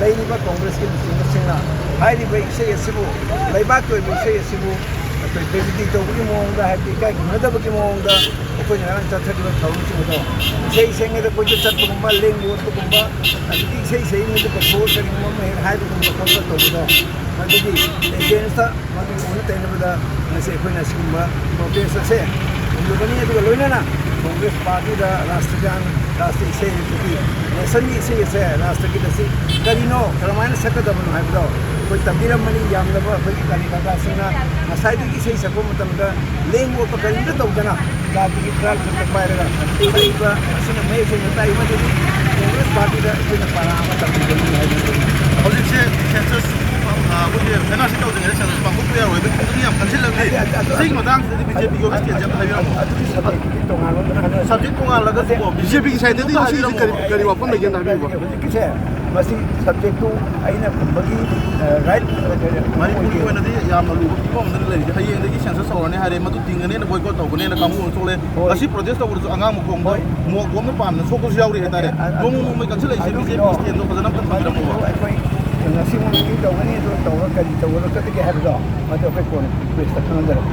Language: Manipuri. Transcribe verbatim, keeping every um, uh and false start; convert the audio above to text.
ꯂꯩꯔꯤꯕ ꯀꯣꯡꯒ꯭ꯔꯦꯁꯀꯤ ꯂꯨꯆꯤꯡꯕꯁꯤꯡꯅ ꯍꯥꯏꯔꯤꯕ ꯏꯁꯩ ꯑꯁꯤꯕꯨ, ꯂꯩꯕꯥꯛꯀꯤ ꯑꯣꯏꯕ ꯏꯁꯩ ꯑꯁꯤꯕꯨ ꯑꯩꯈꯣꯏ ꯕꯦꯏꯖꯇꯤ ꯇꯧꯕꯒꯤ ꯃꯑꯣꯡꯗ, ꯍꯥꯏꯕꯗꯤ ꯏꯀꯥꯏ ꯈꯨꯝꯅꯗꯕꯒꯤ ꯃꯑꯣꯡꯗ ꯑꯩꯈꯣꯏꯅ ꯉꯔꯥꯡ ꯆꯠꯊꯔꯤꯕ ꯊꯧꯔꯝꯁꯤꯡ ꯑꯗꯣ, ꯏꯁꯩ ꯁꯛꯉꯩꯗ ꯀꯣꯏꯆꯠ ꯆꯠꯄꯒꯨꯝꯕ, ꯂꯦꯡ ꯑꯣꯠꯄꯒꯨꯝꯕ, ꯑꯗꯒꯤ ꯏꯁꯩ ꯁꯛꯏꯉꯩꯗ ꯀꯧꯊꯣꯛꯑ ꯀꯔꯤꯒꯨꯝꯕ ꯑꯃ ꯍꯦꯛ ꯍꯥꯏꯕꯒꯨꯝꯕ ꯈꯣꯠꯄ ꯇꯧꯕꯗꯣ, ꯃꯗꯨꯒꯤ against ꯃꯗꯨꯒꯤ ꯑꯣꯟꯅ ꯇꯩꯅꯕꯗ ꯉꯁꯤ ꯑꯩꯈꯣꯏꯅ ꯑꯁꯤꯒꯨꯝꯕ protest ꯑꯁꯦ ꯇꯧꯖꯕꯅꯤ꯫ ꯑꯗꯨꯒ ꯂꯣꯏꯅꯅ ꯀꯣꯡꯒ꯭ꯔꯦꯁ ꯄꯥꯔꯇꯤꯗ ꯔꯥꯁꯇ꯭ꯔꯒ꯭ꯌꯥꯟ, ꯔꯥꯁꯇ꯭ꯔ ꯏꯁꯩ ꯑꯁꯤꯗꯤ, ꯅꯦꯁꯟꯒꯤ ꯏꯁꯩ ꯑꯁꯦ ꯔꯥꯁꯇ꯭ꯔꯒꯤꯠ ꯑꯁꯤ ꯀꯔꯤꯅꯣ, ꯀꯔꯝꯍꯥꯏꯅ ꯁꯛꯀꯗꯕꯅꯣ ꯍꯥꯏꯕꯗꯣ ꯑꯩꯈꯣꯏ ꯇꯝꯕꯤꯔꯝꯕꯅꯤ꯫ ꯌꯥꯝꯂꯕ ꯑꯩꯈꯣꯏꯒꯤ ꯀꯥꯔꯌꯀꯔꯇꯥꯁꯤꯡꯅ ꯉꯁꯥꯏꯗꯒꯤ ꯏꯁꯩ ꯁꯛꯄ ꯃꯇꯝꯗ ꯂꯦꯡ ꯑꯣꯠꯄ ꯀꯔꯤꯝꯇ ꯇꯧꯗꯅ ꯖꯥꯇꯤꯒꯤ ꯐꯤꯔꯥꯜ ꯈꯛꯇ ꯄꯥꯏꯔꯒ ꯂꯩꯕ ꯑꯁꯤꯅ ꯃꯌꯦꯛ ꯁꯦꯡꯅ ꯇꯥꯛꯏ꯫ ꯃꯗꯨꯗꯤ ꯀꯣꯡꯒ꯭ꯔꯦꯁ ꯄꯥꯔꯇꯤꯗ ꯑꯩꯈꯣꯏꯅ ꯄꯥꯔꯥ ꯑꯃ ꯇꯝꯕꯤꯕꯅꯤ ꯍꯥꯏꯕꯁꯤꯅꯤ꯫ ꯍꯧꯖꯤꯛꯁꯦ census, ꯑ, ꯑꯩꯈꯣꯏꯒꯤ NRC ꯇꯧꯗ꯭ꯔꯤꯉꯩꯗ census ꯄꯥꯡꯊꯣꯛꯄ ꯌꯥꯔꯣꯏꯕꯒꯤ ꯈꯣꯡꯖꯪ ꯌꯥꯝ ꯀꯟꯁꯤꯜꯂꯛꯂꯤ꯫ ꯑꯗꯨ, ꯑꯗꯨ, ꯁꯤꯒꯤ ꯃꯇꯥꯡꯁꯤꯗꯗꯤ BJPꯒꯤ office ꯁ꯭ꯇꯦꯟꯁ ꯑꯃ ꯍꯥꯏꯕꯤꯔꯝꯃꯣ꯫ ꯑꯗꯨꯗꯤ subjectꯇꯨꯗꯤ ꯇꯣꯉꯥꯟꯕ ꯑꯃ ꯍꯥꯏꯅꯔꯁꯤ꯫ Subject ꯇꯣꯉꯥꯜꯂꯒꯁꯨꯀꯣ, ꯍꯧꯖꯤꯛ BJPꯒꯤ sideꯇꯗꯤ ꯍꯧꯖꯤꯛ ꯍꯧꯖꯤꯛ ꯀꯔꯤ, ꯀꯔꯤ ꯋꯥꯐꯝ ꯂꯩꯒꯦꯅ ꯍꯥꯏꯕꯤꯌꯨꯕ? ꯍꯧꯖꯤꯛꯀꯤꯁꯦ, ꯃꯁꯤ subjectꯇꯨ ꯑꯩꯅ ꯈꯨꯝꯕꯒꯤ, ꯑ, right, ꯑ, ꯃꯅꯤꯄꯨꯔꯒꯤ ꯑꯣꯏꯗꯦ꯫ ꯑꯣꯏꯅꯗꯤ ꯌꯥꯝꯅ ꯂꯨꯕ ꯐꯤꯕꯝ ꯑꯃꯗ ꯂꯩꯔꯤꯁꯦ꯫ ꯍꯌꯦꯡꯗꯒꯤ census ꯍꯧꯔꯅꯤ ꯍꯥꯏꯔꯦ, ꯃꯗꯨ ꯇꯤꯡꯒꯅꯦꯅ, boycott ꯇꯧꯒꯅꯦꯅ ꯀꯥꯡꯕꯨ ꯑꯃ ꯊꯣꯛꯂꯛꯑꯦ꯫ ꯍꯣꯏ꯫ ꯉꯁꯤ protest ꯇꯧꯕꯗꯁꯨ ꯑꯉꯥꯡ ꯃꯈꯣꯡꯗ ꯍꯣꯏ꯫ ꯃꯣꯛ ꯕꯣꯝꯅ ꯄꯥꯟꯗꯅ ꯁꯣꯛꯄꯁꯨ ꯌꯥꯎꯔꯤ ꯍꯥꯏꯇꯥꯔꯦ꯫ ꯑ-, ꯑꯗꯨ-, ꯅꯣꯡꯃ ꯅꯣꯡꯃꯒꯤ ꯀꯟꯁꯤꯜꯂꯛꯏꯁꯦ ꯑꯗꯨꯒꯤꯗꯣ, BJP stand-ꯗꯣ ꯐꯖꯅ ꯑꯝꯇ ꯊꯝꯕꯤꯔꯝꯃꯣꯕ꯫ ꯑꯗꯨꯒꯤꯗꯣ ꯑꯩꯈꯣꯏ ꯉꯁꯤ ꯃꯣꯔꯅꯤꯡ ꯇꯧꯒꯅꯤ, ꯑꯗꯨ ꯇꯧꯔꯒ ꯀꯔꯤ ꯇꯧꯒꯗꯒꯦ ꯍꯥꯏꯕꯗꯣ, ꯃꯗꯨ ꯑꯩꯈꯣꯏ ꯀꯣꯟꯅ press-ꯇ ꯈꯪꯍꯟꯖꯔꯛꯀꯦ꯫